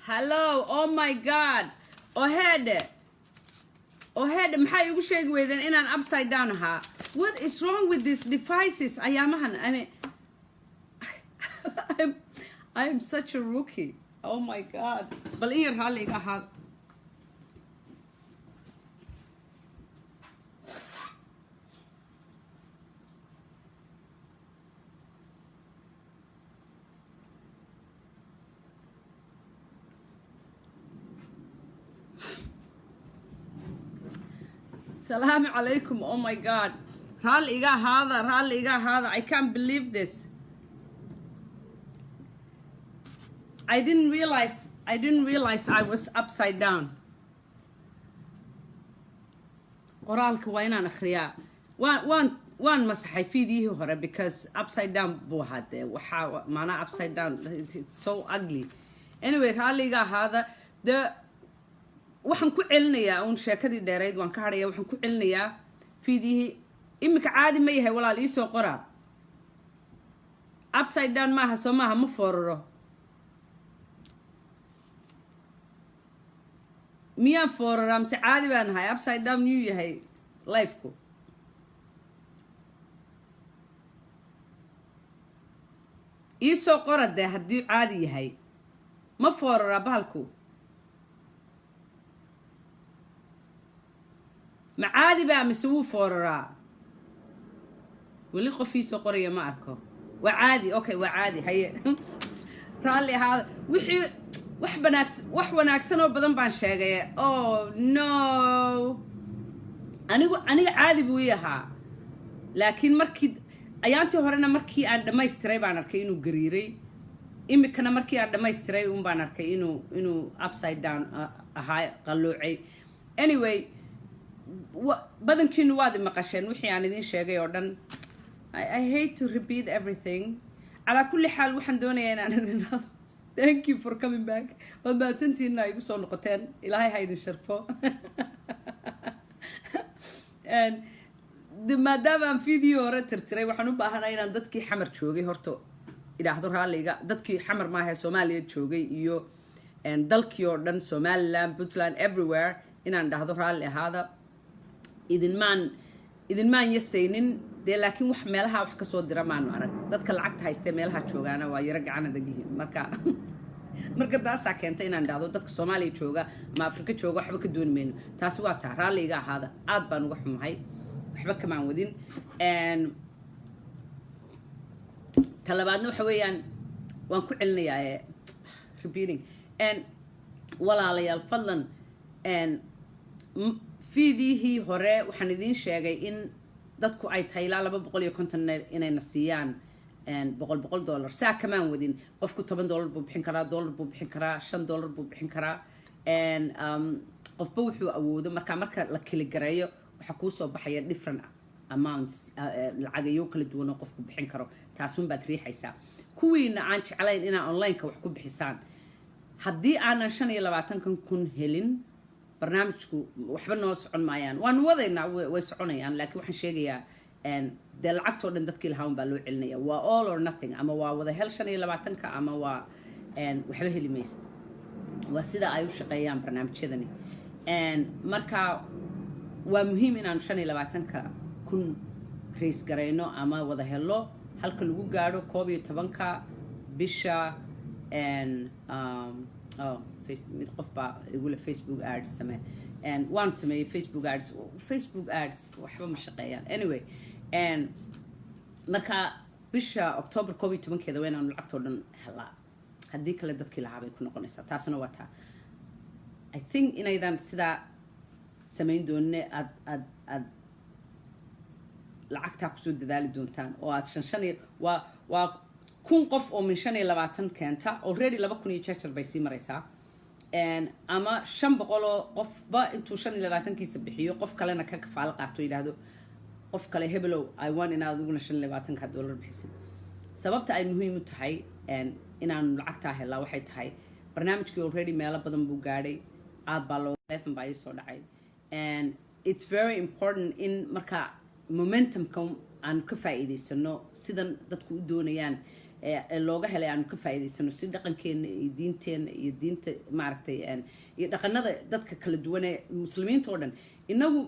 Hello, oh my God. Oheedhe, oheedhe, maxaa iigu sheegi weydeen inaan upside down ahaa? What is wrong with these devices ayaamahan? I mean, I am such a rookie. Oh my God. Bal in yar raalli iga ahaada. Salaamu calaykum. Oh my God. Raalli iga ahaada, raalli iga ahaada. I can't believe this. I didn't realize I was upside down. Qoraalka waa inaan akhriyaa. Waan masaxay fiidiyihii hore because upside down buu ahaa. Dee waxaa maanaa upside down, it's so ugly. Anyway, raalliga ahaada. De waxaan ku celinayaa uun sheekadii dheerayd, waan ka hadhaya. Waxaan ku celinayaa fiidiyihii. Iminka caadi ma yahay, walaal? Iisoo qoraa. Upside down maaha, soo maaha? Ma fooraro? Miyaan fooraraa mise caadi baan ahay? Upside down miyuu yahay liveku? Iisoo qora dee haddii caadi yahay. Ma fooraraa bahalku? Ma caadi baa mise wuu fooraraa? Weli qof iisoo qoraya ma arko. Waa caadi? Okay, waa caadi. Haye, raalli ahaada. Wixii wax banaagsan, wax wanaagsan oo badan baan sheegay. Oh no, aniga caadi buu ii ahaa, laakiin markii ayaantii horena markii aan dhammaystiray baan arkay inuu gariiray. Imikana markii aan dhammaystiray un baan arkay inuu upside down ahaa, qalloocay. Anyway, badankiinu waad i maqasheen wixii aan idiin sheegay oo dhan. I hate to repeat everything. Calaa kulli xaal, waxaan doonayaa inaan idin dhahdo thank you for coming back. Waad mahadsantihiin igu soo noqoteen. Ilaahay ha idin sharfo. Maadaama aan video hore tirtiray, waxaan u baahanaa inaan dadkii Xamar joogay horta idhaahdo raalliga. Dadkii Xamar maaha, Soomaaliya joogay iyo dalkii oo dhan, Somaliland, Puntland, everywhere, inaan dhahdo raalli ahaada. Idinmaan yasaynin dee, laakiin wax meelaha wax kasoo dira maanu arag. Dadka lacagta haystee meelaha joogaana waa yaro gacan adag yihiin. Marka taasaa keentay inaan dhahdo dadka Soomaaliya jooga ama Afrika jooga waxba ka dooni mayno. Taasi waa taa. Raalli iga ahaada, aad baan uga xumahay, waxba kamaan wadin. Talabaadna waxa weeyaan, waan ku celinayaa, repeating. Walaalayaal, fadlan, fiidihii hore waxaan idiin sheegay in dadku ay tahay ilaa 250 inayna siiyaan $100 $100. Saa kamaan wadin. Qofku $10 buu bixin karaa, dollar buu bixin karaa, $5 buu bixin karaa, qofba wuxuu awoodo. Marka la keligareeyo, waxaa kuusoo baxaya different amounts, lacagayo kala duwan oo qofku bixin karo. Taasun baad riixaysaa. Kuwiina aan jeclayn inaa online-ka wax ku bixisaan, haddii aanan 25-kan kun helin, barnaamijku waxba noo socon maayaan. Waanu wadaynaa, way soconayaan, laakiin waxaan sheegayaa dee lacagtoo dhan dadkii lahaa un baa loo celinaya. Waa all or nothing: ama waa wada hel 25-ka ama waa waxba heli maysid. Waa sida ay u shaqeeyaan barnaamijyadani. Marka waa muhiim inaanu 25-ka kun raise garayno ama wada helo halka lagu gaadho 11-ka bisha. Oh, mid qof baa igule "Facebook ads samee." Waan sameeyey Facebook ads. Facebook ads waxba ma shaqeeyaan. Anyway, marka bisha October 11-keeda waa inaanu lacagtoo dhan helaa. Haddii kale dadkii lahaa bay ku noqonaysaa. Taasna waa taa. I think inaydan sidaa samayn doonine, aad lacagtaa kusoo dadaali doontaan oo aad shan shan iyo waa 1000 qof oo min 25 keenta, already 2000 iyo jejar bay sii maraysaa, ama 500-oo qofba intuu 25-kiisa bixiyo, qof kalena ka kafaalo qaato, yidhaahdo qof kale, "Hebelow, I want inaad adiguna $25-ka bixisid." Sababta ay muhiim u tahay inaanu lacagtaa helaa waxay tahay barnaamijkii already meelo badan buu gaadhay. Aad baa loo telefon baa ii soo dhacay, and it's very important in marka momentumka aan ka faa'iidaysano sidan dadku u doonayaan. Ee looga helay aanu ka faa'iidaysano si dhaqankeena iyo diinteena iyo diinta, maaragtay, iyo dhaqanada dadka kala duwan ee Muslimiinta oo dhan. Inagu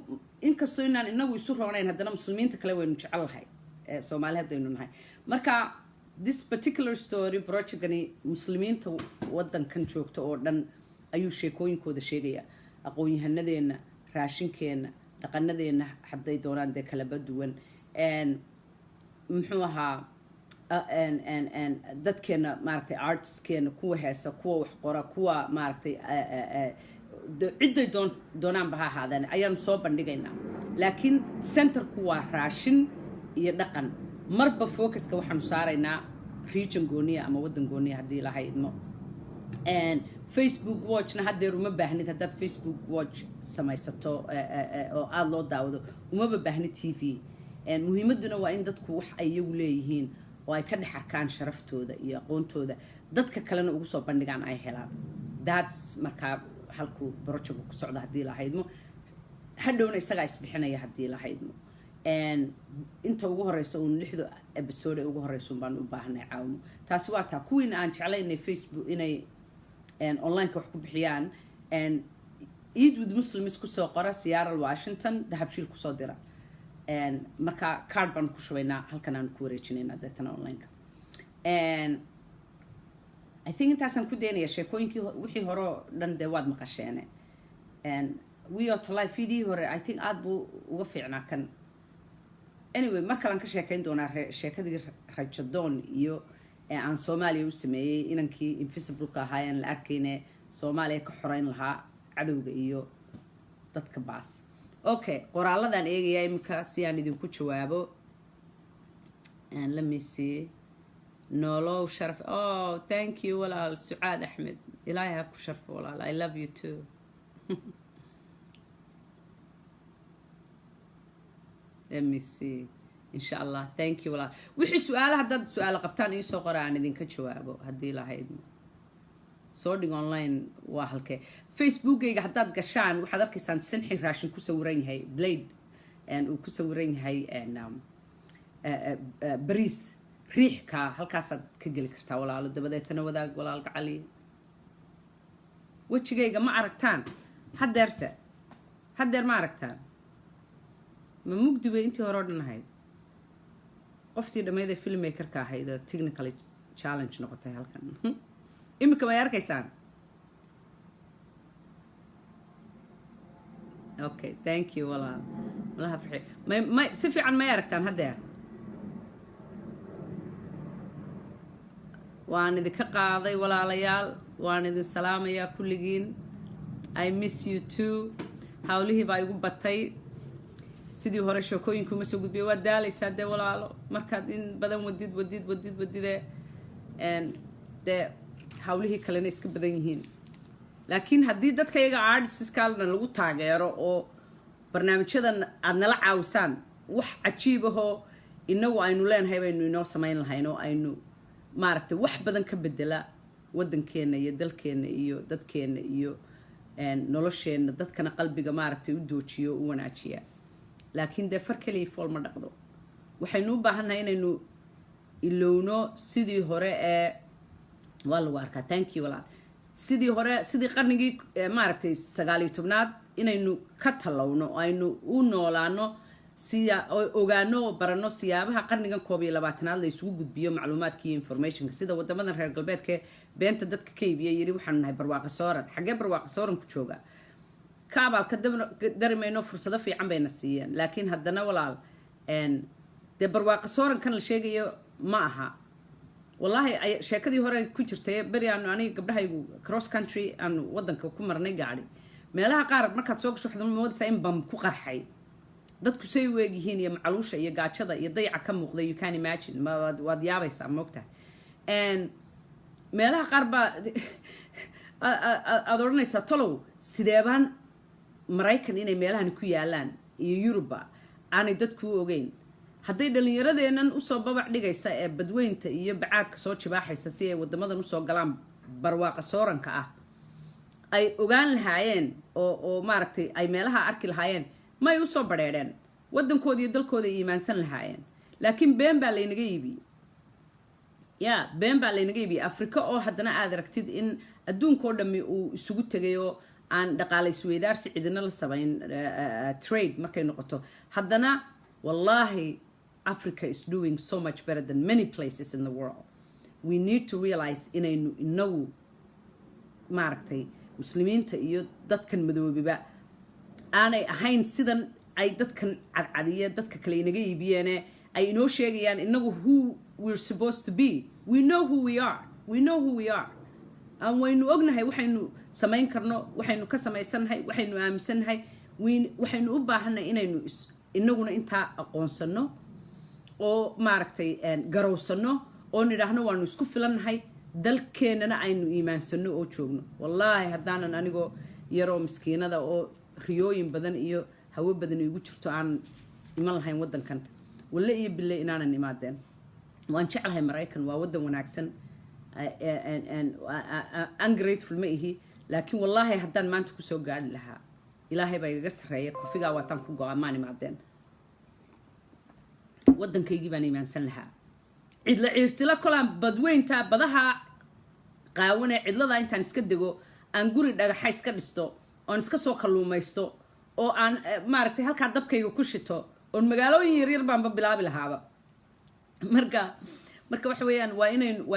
inkastoo inaan inagu isu roonayn, haddana Muslimiinta kale waynu jecel lahay, Soomaali haddaynu nahay. Marka this particular story projectgani Muslimiinta wadankan joogta oo dhan ayuu sheekooyinkooda sheegaya, aqoon-yahanadeenna, raashinkeenna, dhaqanadeenna, hadday doonaan dee kalaba duwan, muxuu ahaa, dadkeena, maaragtay, artistkeena, kuwa heesa, kuwa wax qora, kuwa, maaragtay, cidday doonaanba ha ahaadeen ayaanu soo bandhigaynaa. Laakiin centerku waa raashin iyo dhaqan. Marba focuska waxaanu saaraynaa region gooniya ama waddan gooniya, haddii Ilahay idmo. Facebook Watchna haddeer uma baahnid. Haddaad Facebook Watch samaysato oo aada loo daawado, umaba baahnid TV. Muhiimadduna waa in dadku wax ay iyagu leeyihiin oo ay ka dhex arkaan sharaftooda iyo aqoontooda, dadka kalena ugu soo bandhigaan, ay helaan. That's markaa halkuu projectku ku socda, haddii lahaydmo. Hadhowna isagaa isbixinaya, haddii lahaydmo. Inta ugu horeysa uun, 6da episode ee ugu horeysa un baan u baahanay caawimo. Taasi waa taa. Kuwiina aan jeclay inay Facebook, inay onlineka wax ku bixiyaan, Eat with Muslims kusoo qora, Seattle, Washington, Dahabshiil kusoo dira. Marka card baan ku shubaynaa, halkan aan ku wareejinaynaa deetana onlineka. I think intaasaan ku daynaya. Sheekooyinkii wixii hore oo dhan dee waad maqasheene. We Are to Life vidii hore I think aada buu uga fiicnaa kan. Anyway, mar kalean ka sheekeyn doonaa sheekadii Rajadoon iyo aan Soomaaliya u sameeyey, inankii invisibleka ahaa aan la arkayne Soomaaliya ka xoreyn lahaa cadowga iyo dadka baas. Okay, qoraaladaan eegayaa iminka si aan idinku jawaabo. Let me see. Nolow sharaf. Oh, thank you, walaal Sucaad Axmed. Ilaahay ha ku sharfo, walaal. I love you too. Let me see. Insha Allah. Thank you, walaal. Wixii su-aala, haddaad su-aalo qabtaan, iisoo qora aan idinka jawaabo, haddii lahayd. Soo dhig online waa halkee? Facebookgayga haddaad gashaan, waxaad arkaysaan sinxi raashin ku sawiran yahay, blade uu ku sawiran yahay, bariis riixka. Halkaasaad ka geli kartaa, walaalo. Dabadeetana wadaag, walaal gacali. Wejigayga ma aragtaan haddeerse? Haddeer ma aragtaan? Ma mugdi bay intii hore o dhan ahayd? Qoftii dhammayd ee filmmakerka ahayd oo technically challenge noqotay halkan. Iminka may arkaysaan? Okay, thank you, walaal. Malaha farxi may may si fiican may aragtaan haddeer? Waan idinka qaaday, walaalayaal. Waan idin salaamayaa kulligiin. I miss you too. Hawlihii baa igu batay. Sidii hore sheekooyinkuma soo gudbiya. Waa daalaysaa dee, walaalo, markaad in badan wadid, wadid, wadid, wadidee, dee hawlihii kalena iska badan yihiin. Laakiin haddii dadka iyaga artistiskaalna lagu taageero oo barnaamijyadan aada nala caawisaan, wax cajiib ahoo inagu aynu leenahay baynu inoo samayn lahayn oo aynu, maaragtay, wax badan ka bedela waddankeena iyo dalkeena iyo dadkeena iyo nolosheenna, dadkana qalbiga, maaragtay, u doojiyo, u wanaajiya. Laakiin dee far keliya fool ma dhaqdo. Waxaynu u baahannahay inaynu ilowno sidii hore ee waa lagu arkaa. Thank you, walaal. Sidii hore, sidii qarnigii, maaragtay, 19aad inaynu ka tallowno oo aynu u noolaano siya oo ogaano oo baranno siyaabaha qarnigan 21aad la isugu gudbiyo macluumaadka iyo informationka, sida wadamadan reer galbeedka beenta dadka ka iibiya yidhi waxaanu nahay barwaaqo sooran. Xaggee barwaaqo sooran ku jooga? Ka abaalka dari mayno, fursado fiican bayna siiyeen. Laakiin haddana, walaal, dee barwaaqo soorankan la sheegayo ma aha. Wallaahi sheekadii hore ku jirtay, beri aanu aniga gabdhahaygu cross country aanu wadanka ku marnay gaadhi, meelaha qaar markaad soo gasho waxaad moodaysaa in bam ku qarxay. Dadku say u eegyihiin iyo macaluusha iyo gaajada iyo dayaca ka muuqda, you can imagine. Waad yaabaysaa, moogtahay? Meelaha qaar baa aada odhanaysaa, tolow sideebaan Maraykan inay meelahani ku yaalaan iyo Yurubba aanay dadku u ogeyn? Hadday dhallinyaradeennan usoo babac dhigaysa ee badweynta iyo bacaadka soo jibaaxaysa si ay wadamadan usoo galaan barwaaqa sooranka ah ay ogaan lahaayeen oo, maaragtay, ay meelaha arki lahaayeen, may usoo badheedheen waddankooda iyo dalkooda ay iimaansan lahaayeen. Laakiin been baa laynaga iibiyey. Ya been baa laynaga iibiyay Afrika, oo haddana aad aragtid in adduunka oo dhammi uu isugu tegayo, aan dhaqaale isweydaarsi cidina la samayn, trade markay noqoto. Haddana wallahi Africa is doing so much better than many places in the world. We need to realize inaynu inagu, maaragtay, Muslimiinta iyo dadkan madoobiba aanay ahayn sidan ay dadkan cadcadiya, dadka kale inaga iibiyeene ay inoo sheegayaan inagu who we're supposed to be. We know who we are. We know who we are. Aan waynu ognahay waxaynu samayn karno, waxaynu ka samaysannahay, waxaynu aaminsannahay. Waxaynu u baahannahay inaynu inaguna intaa aqoonsano oo, maaragtay, garowsano oo nidhaahno waanu isku filannahay, dalkeennana aynu iimaansano oo joogno. Wallaahi haddaanan anigoo yaroo miskiinada oo riyooyin badan iyo hawo badan igu jirto aan iman lahayn waddankan, walle iyo bille inaanan imaadeen. Waan jeclahay Maraykan, waa waddan wanaagsan, ungrateful ma ihi, laakiin wallaahi haddaan maanta kusoo gaari lahaa, Ilaahay baa igaga sarreeyay, kofigaa waataan ku go-a, maan imaadeen. Waddankaygii baan iimaansan lahaa. Cidla ciirtila kolaan badweynta, badaha qaawanee cidladaa intaan iska dego, aan guri dhagaxa iska dhisto, oon iska soo kalluumaysto, oo aan, maaragtay, halkaa dabkayga ku shito, oon magaalooyin yaryar baanba bilaabi lahaaba. Marka waxa weeyaan, waa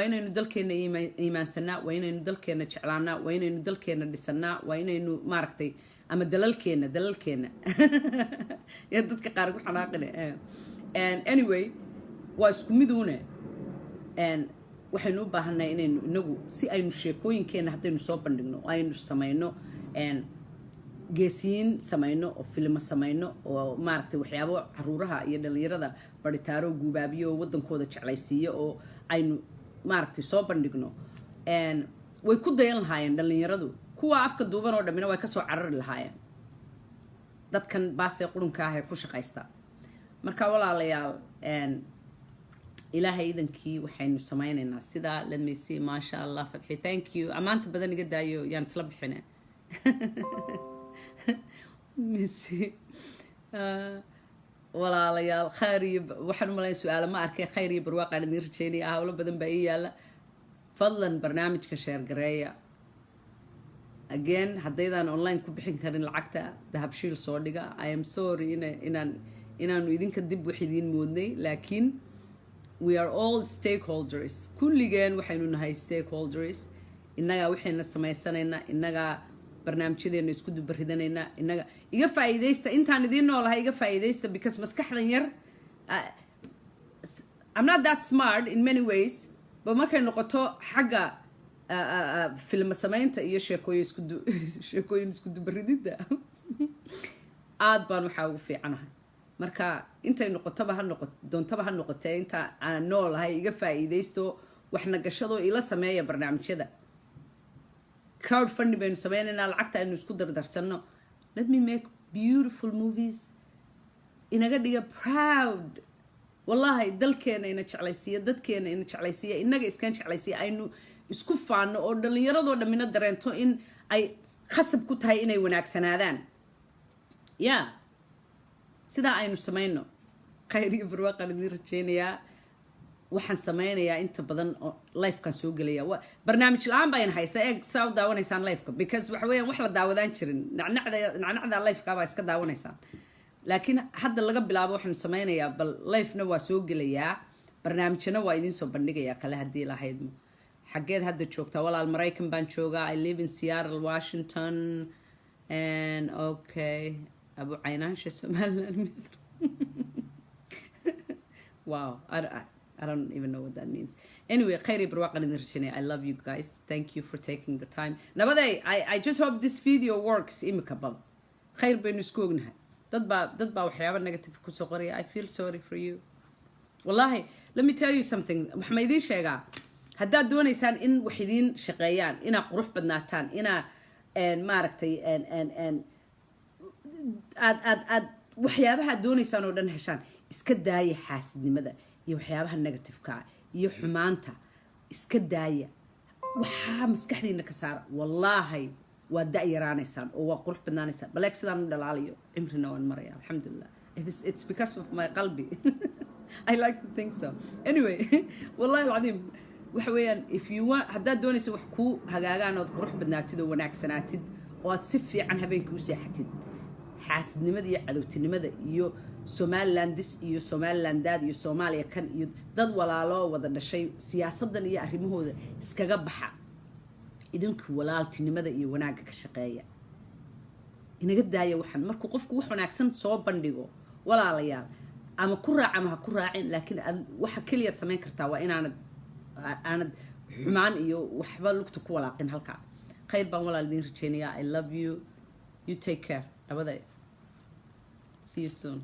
inaynu dalkeenna iimaansanaa, waa inaynu dalkeenna jeclaanaa, waa inaynu dalkeenna dhisanaa, waa inaynu, maaragtay, ama dalalkeenna ya dadka qaar ku xanaaqine. Anyway, waa isku miduune. Waxaynu u baahannahay inaynu inagu si aynu sheekooyinkeenna haddaynu soo bandhigno oo aynu samayno geesiyiin, samayno oo filimo samayno, oo, maaragtay, waxyaabo caruuraha iyo dhalinyarada baritaaro, guubaabiyo oo waddankooda jeclaysiiyo, oo aynu, maaragtay, soo bandhigno, way ku dayan lahaayeen dhalinyaradu. Kuwa afka duuban oo dhammina way kasoo carari lahaayeen dadkan baasee qurunka ah ee ku shaqaysta. Marka walaalayaal, Ilaahay idankii waxaynu samaynaynaa sidaa. Let me see. Maasha Allah, Fadxi, thank you. Ammaanta badan iga daayo, yaan isla bixine mise. Walaalayaal, khayr iyo waxaan umalaya su-aalo ma arkay. Khayr iyo barwaaqaan idin rajeynaya. Howlo badan baa ii yaala. Fadlan barnaamijka share gareeya. Again, haddaydaan online ku bixin karin lacagta, Dahabshiil soo dhiga. I am sorry inaan inaanu idinka dib wax idiin moodnay, laakiin we are all stakeholders. Kulligeen waxaynu nahay stakeholders. Innagaa waxayna samaysanaynaa, innagaa barnaamijyadeena isku dubaridanaynaa. Innaga iga faa'iidaysta intaan idiin noolahay, iga faa'iidaysta, because maskaxdan yar, I'm not that smart in many ways, but markay noqoto xagga filmo samaynta iyo sheekooyin isku dubarididda, aad baan waxaa ugu fiicanahay. Marka intay noqotoba ha noqo doontaba ha noqotee, inta aan noolahay iga faa'iidaysto, waxna gashadoo ila sameeya barnaamijyada. Crowdfunding baynu sameynaynaa, lacagta aynu isku dardarsanno. Let me make beautiful movies, inaga dhiga proud. Wallahi dalkeena ina jeclaysiiya, dadkeena ina jeclaysiiya, inaga iskaan jeclaysiiya, aynu isku faano oo dhallinyaradoo dhammina dareento in ay khasab ku tahay inay wanaagsanaadaan. Ya sidaa aynu samayno. Khayr iyo barwaaqaan idiin rajeynayaa. Waxaan sameynayaa inta badan oo livekan soo gelaya. Barnaamij la-aan baa ina haysa. Eeg saa u daawanaysaan liveka, because waxa weeyaan wax la daawadaan jirin, nacnacda nacnacda liveka baa iska daawanaysaan. Laakiin hadda laga bilaabo waxaanu sameynayaa, bal livena waa soo gelayaa, barnaamijyana waa idiin soo bandhigayaa kale haddii lahaydmo. Xaggeed hadda joogtaa, walaal? Maraykan baan joogaa. I live in Seattle, Washington. And okay, Abu Caynaansha Somaliland. Wow, I don't even know what that means. Anyway, khayr iyo barwaaqan idin rajaynaya. I love you guys. Thank you for taking the time. Nabaday. I just hope this video works. Imika bal khayr baynu isku ognahay. Dad baa waxyaaba negative kusoo qoraya. I feel sorry for you. Wallahi, let me tell you something. Waxaa ma idiin sheegaa, haddaad doonaysaan in wax idiin shaqeeyaan, inaa qurux badnaataan, inaa, maaragtay, aad waxyaabaha aad doonaysaan oo dhan heshaan, iska daaya xaasidnimada iyo waxyaabaha negativeka iyo xumaanta. Iska daaya waxaa, maskaxdiina ka saara. Wallaahi waa da' yaraanaysaan oo waa qurux badnaanaysaan. Baleeg sidaan u dhalaalayo, cimrina waan maraya, alxamdulilah. It's because of my qalbi. I like to think so anyway. Wallahi alcadiim. Waxa weeyaan, if you want, haddaad doonaysa wax kuu hagaagaan ood qurux badnaatid oo wanaagsanaatid oo aad si fiican habeenkii u seexatid, xaasidnimada iyo cadowtinimada iyo Somaliland this iyo Somaliland that iyo Soomaaliya kan iyo dad walaaloo wada dhashay, siyaasadan iyo arrimahooda iskaga baxa. Idinku walaaltinimada iyo wanaagga ka shaqeeya, inaga daaya waxaan. Markuu qofku wax wanaagsan soo bandhigo, walaalayaal, ama ku raac ama ha ku raacin, laakiin aad waxa keliyaad samayn kartaa waa inaanad aanad xumaan iyo waxba lugta ku walaaqin halkaa. Khayr baan walaal idiin rajeynayaa. I love you. You take care. Nabada. See you soon.